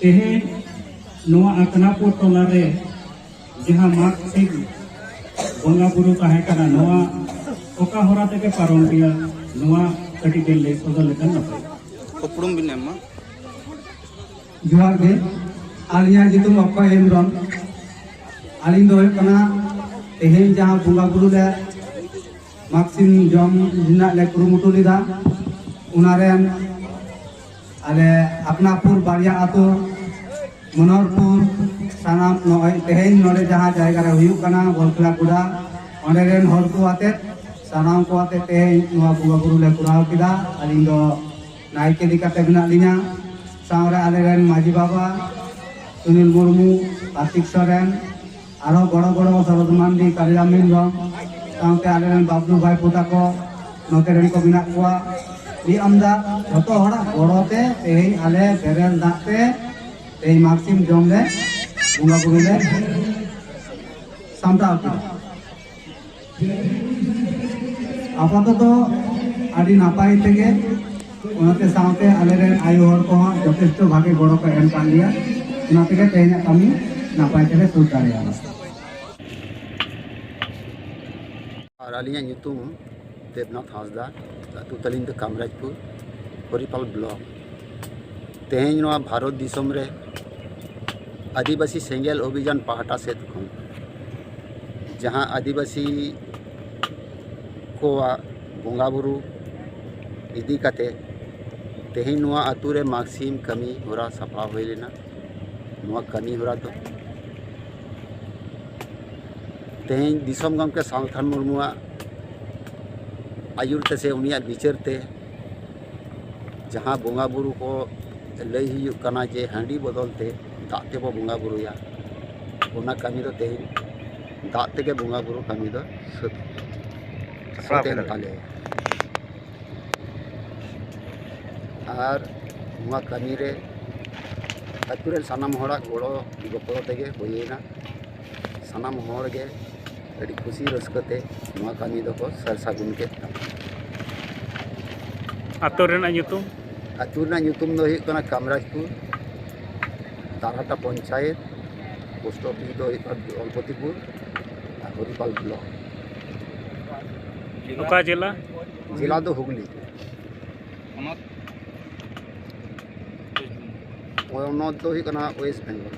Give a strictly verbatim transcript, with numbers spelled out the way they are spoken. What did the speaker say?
ᱛᱮᱦᱮᱧ ᱱᱚᱣᱟ ᱟᱠᱱᱟᱯᱩᱨ ᱴᱚᱞᱟ ᱨᱮ ᱡᱟᱦᱟᱸ ᱢᱟᱜᱽ ᱥᱤᱢ ᱵᱚᱸᱜᱟ ᱵᱩᱨᱩ ᱛᱟᱦᱮᱸ ᱠᱟᱱᱟ, ᱱᱚᱣᱟ ᱚᱠᱟ ᱦᱚᱨᱟ ᱛᱮᱜᱮ ᱯᱟᱨᱚᱢ ᱜᱮᱭᱟ, ᱱᱚᱣᱟ ᱠᱟᱹᱴᱤᱡ ᱵᱮᱱ ᱞᱟᱹᱭ ᱥᱚᱫᱚᱨ ᱞᱮᱠᱷᱟᱱ ᱱᱟᱯᱟᱭ᱾ ᱩᱯᱨᱩᱢ ᱵᱤᱱ ᱮᱢᱟ᱾ ᱡᱚᱦᱟᱨ ᱜᱮ, ᱟᱹᱞᱤᱧᱟᱜ ᱧᱩᱛᱩᱢ ᱚᱠᱠᱷᱚᱭ ᱦᱮᱢᱵᱨᱚᱢ᱾ ᱟᱹᱞᱤᱧ ᱫᱚ ᱦᱩᱭᱩᱜ ᱠᱟᱱᱟ ᱛᱮᱦᱮᱧ ᱡᱟᱦᱟᱸ ᱵᱚᱸᱜᱟ ᱵᱩᱨᱩ ᱞᱮ ᱢᱟᱜᱽ ᱥᱤᱢ ᱡᱚᱢ ᱨᱮᱱᱟᱜ ᱞᱮ ᱠᱩᱨᱩᱢᱩᱴᱩ ᱞᱮᱫᱟ, ᱚᱱᱟ ᱨᱮᱱ ᱟᱞᱮ ᱟᱠᱱᱟᱯᱩᱨ ᱵᱟᱨᱭᱟ ᱟᱹᱛᱩ, ᱢᱚᱱᱳᱦᱚᱨᱯᱩᱨ, ᱥᱟᱱᱟᱢ ᱱᱚᱜᱼᱚᱭ ᱛᱮᱦᱮᱧ ᱱᱚᱰᱮ ᱡᱟᱦᱟᱸ ᱡᱟᱭᱜᱟ ᱨᱮ ᱦᱩᱭᱩᱜ ᱠᱟᱱᱟ ᱵᱚᱞ ᱠᱷᱮᱞᱟ ᱜᱚᱰᱟ, ᱚᱸᱰᱮ ᱨᱮᱱ ᱦᱚᱲ ᱠᱚ ᱟᱛᱮᱫ, ᱥᱟᱱᱟᱢ ᱠᱚ ᱟᱛᱮᱫ ᱛᱮᱦᱮᱧ ᱱᱚᱣᱟ ᱵᱚᱸᱜᱟ ᱵᱩᱨᱩ ᱞᱮ ᱠᱚᱨᱟᱣ ᱠᱮᱫᱟ᱾ ᱟᱹᱞᱤᱧ ᱫᱚ ᱱᱟᱭᱠᱮ ᱞᱮᱠᱟᱛᱮ ᱢᱮᱱᱟᱜ ᱞᱤᱧᱟ᱾ ᱥᱟᱶᱨᱮ ᱟᱞᱮᱨᱮᱱ ᱢᱟᱹᱡᱷᱤ ᱵᱟᱵᱟ ᱥᱩᱱᱤᱞ ᱢᱩᱨᱢᱩ, ᱠᱟᱨᱛᱤᱠ ᱥᱚᱨᱮᱱ, ᱟᱨᱦᱚᱸ ᱜᱚᱲᱚ ᱜᱚᱲᱚ ᱥᱚᱨᱚᱛ ᱢᱟᱱᱰᱤ, ᱠᱟᱞᱤᱨᱟᱢ ᱦᱮᱢᱵᱨᱚᱢ, ᱥᱟᱶᱛᱮ ᱟᱞᱮᱨᱮᱱ ᱵᱟᱵᱞᱩ ᱵᱷᱟᱭ ᱯᱳ ᱛᱟᱠᱚ ᱱᱚᱛᱮ ᱨᱮᱱ ᱠᱚ ᱢᱮᱱᱟᱜ ᱠᱚᱣᱟ᱾ ᱢᱤᱫ ᱟᱢᱫᱟ ᱡᱷᱚᱛᱚ ᱦᱚᱲᱟᱜ ᱜᱚᱲᱚ ᱛᱮ ᱛᱮᱦᱮᱧ ᱟᱞᱮ ᱵᱮᱨᱮᱞ ᱫᱟᱜ ᱛᱮ ᱛᱮᱦᱮᱧ ᱢᱟᱜᱽ ᱥᱤᱢ ᱡᱚᱢ ᱞᱮ ᱵᱚᱸᱜᱟ ᱵᱩᱨᱩ ᱞᱮ ᱥᱟᱢᱴᱟᱣ ᱠᱮᱫᱟ᱾ ᱟᱯᱟᱛᱚᱛᱚ ᱟᱹᱰᱤ ᱱᱟᱯᱟᱭ ᱛᱮᱜᱮ, ᱚᱱᱟᱛᱮ ᱥᱟᱶᱛᱮ ᱟᱞᱮᱨᱮᱱ ᱟᱭᱳ ᱦᱚᱲ ᱠᱚᱦᱚᱸ ᱡᱚᱛᱷᱮᱥᱴᱚ ᱵᱷᱟᱜᱮ ᱜᱚᱲᱚ ᱠᱚ ᱮᱢ ᱠᱟᱜ ᱞᱮᱭᱟ, ᱚᱱᱟ ᱛᱮᱜᱮ ᱛᱮᱦᱮᱧᱟᱜ ᱠᱟᱹᱢᱤ ᱱᱟᱯᱟᱭ ᱛᱮᱞᱮ ᱥᱟᱹᱛ ᱫᱟᱲᱮᱭᱟᱫᱟ᱾ ᱟᱨ ᱟᱹᱞᱤᱧᱟᱜ ᱧᱩᱛᱩᱢ ᱫᱮᱵᱽᱱᱟᱛᱷ ᱦᱟᱸᱥᱫᱟ, ᱟᱹᱛᱩ ᱛᱟᱹᱞᱤᱧ ᱫᱚ ᱠᱟᱢᱨᱟᱡᱽᱯᱩᱨ, ᱦᱚᱨᱤᱯᱟᱞ ᱵᱞᱚᱠ᱾ ᱛᱮᱦᱮᱧ ᱱᱚᱣᱟ ᱵᱷᱟᱨᱚᱛ ᱫᱤᱥᱚᱢ ᱨᱮ ᱟᱹᱫᱤᱵᱟᱹᱥᱤ ᱥᱮᱸᱜᱮᱞ ᱚᱵᱷᱤᱡᱟᱱ ᱯᱟᱦᱴᱟ ᱥᱮᱫ ᱠᱷᱚᱱ ᱡᱟᱦᱟᱸ ᱟᱹᱫᱤᱵᱟᱹᱥᱤ ᱠᱚᱣᱟᱜ ᱵᱚᱸᱜᱟ ᱵᱩᱨᱩ ᱤᱫᱤ ᱠᱟᱛᱮ ᱛᱮᱦᱮᱧ ᱱᱚᱣᱟ ᱟᱹᱛᱩ ᱨᱮ ᱢᱟᱜᱽ ᱥᱤᱢ ᱠᱟᱹᱢᱤ ᱦᱚᱨᱟ ᱥᱟᱯᱲᱟᱣ ᱦᱩᱭ ᱞᱮᱱᱟ᱾ ᱱᱚᱣᱟ ᱠᱟᱹᱢᱤ ᱦᱚᱨᱟ ᱫᱚ ᱛᱮᱦᱮᱧ ᱫᱤᱥᱚᱢ ᱜᱚᱢᱠᱮ ᱥᱟᱞᱠᱷᱟᱱ ᱢᱩᱨᱢᱩᱣᱟᱜ ᱟᱹᱭᱩᱨ ᱛᱮ ᱥᱮ ᱩᱱᱤᱭᱟᱜ ᱵᱤᱪᱟᱹᱨ ᱛᱮ ᱡᱟᱦᱟᱸ ᱵᱚᱸᱜᱟ ᱵᱩᱨᱩ ᱠᱚ ᱞᱟᱹᱭ ᱦᱩᱭᱩᱜ ᱠᱟᱱᱟ ᱡᱮ ᱦᱟᱺᱰᱤ ᱵᱚᱫᱚᱞ ᱛᱮ ᱫᱟᱜ ᱛᱮᱵᱚ ᱵᱚᱸᱜᱟ ᱵᱩᱨᱩᱭᱟ, ᱚᱱᱟ ᱠᱟᱹᱢᱤ ᱫᱚ ᱛᱮᱦᱮᱧ ᱫᱟᱜ ᱛᱮᱜᱮ ᱵᱚᱸᱜᱟ ᱵᱩᱨᱩ ᱠᱟᱹᱢᱤ ᱫᱚ ᱥᱟᱹᱛ, ᱥᱟᱹᱛ ᱮᱱ ᱛᱟᱞᱮᱭᱟ᱾ ᱟᱨ ᱱᱚᱣᱟ ᱠᱟᱹᱢᱤ ᱨᱮ ᱟᱹᱛᱩ ᱨᱮᱱ ᱥᱟᱱᱟᱢ ᱦᱚᱲᱟᱜ ᱜᱚᱲᱚ ᱜᱚᱯᱚᱲᱚ ᱛᱮᱜᱮ ᱦᱩᱭᱮᱱᱟ᱾ ᱥᱟᱱᱟᱢ ᱦᱚᱲ ᱜᱮ ᱟᱹᱰᱤ ᱠᱩᱥᱤ ᱨᱟᱹᱥᱠᱟᱹ ᱛᱮ ᱱᱚᱣᱟ ᱠᱟᱹᱢᱤ ᱫᱚᱠᱚ ᱥᱟᱨ ᱥᱟᱹᱜᱩᱱ ᱠᱮᱫ ᱛᱟᱵᱚᱱᱟ᱾ ᱟᱹᱛᱩ ᱨᱮᱱᱟᱜ ᱧᱩᱛᱩᱢ? ᱟᱹᱛᱩ ᱨᱮᱱᱟᱜ ᱧᱩᱛᱩᱢ ᱫᱚ ᱦᱩᱭᱩᱜ ᱠᱟᱱᱟ ᱠᱟᱢᱨᱟᱡᱽᱯᱩᱨ᱾ ᱛᱟᱨᱦᱟᱴᱟ ᱯᱚᱧᱪᱟᱭᱮᱛ, ᱯᱳᱥᱴ ᱚᱯᱷᱤᱥ ᱫᱚ ᱦᱩᱭᱩᱜ ᱠᱟᱱᱟ ᱫᱚᱞᱯᱚᱛᱤᱯᱩᱨ ᱟᱨ ᱦᱚᱨᱤᱯᱟᱞ ᱵᱞᱚᱠ᱾ ᱚᱠᱟ ᱡᱮᱞᱟ? ᱡᱮᱞᱟ ᱫᱚ ᱦᱩᱜᱽᱞᱤ᱾ ᱯᱚᱱᱚᱛ? ᱯᱚᱱᱚᱛ ᱫᱚ ᱦᱩᱭᱩᱜ ᱠᱟᱱᱟ ᱳᱭᱮᱥᱴ ᱵᱮᱝᱜᱚᱞ᱾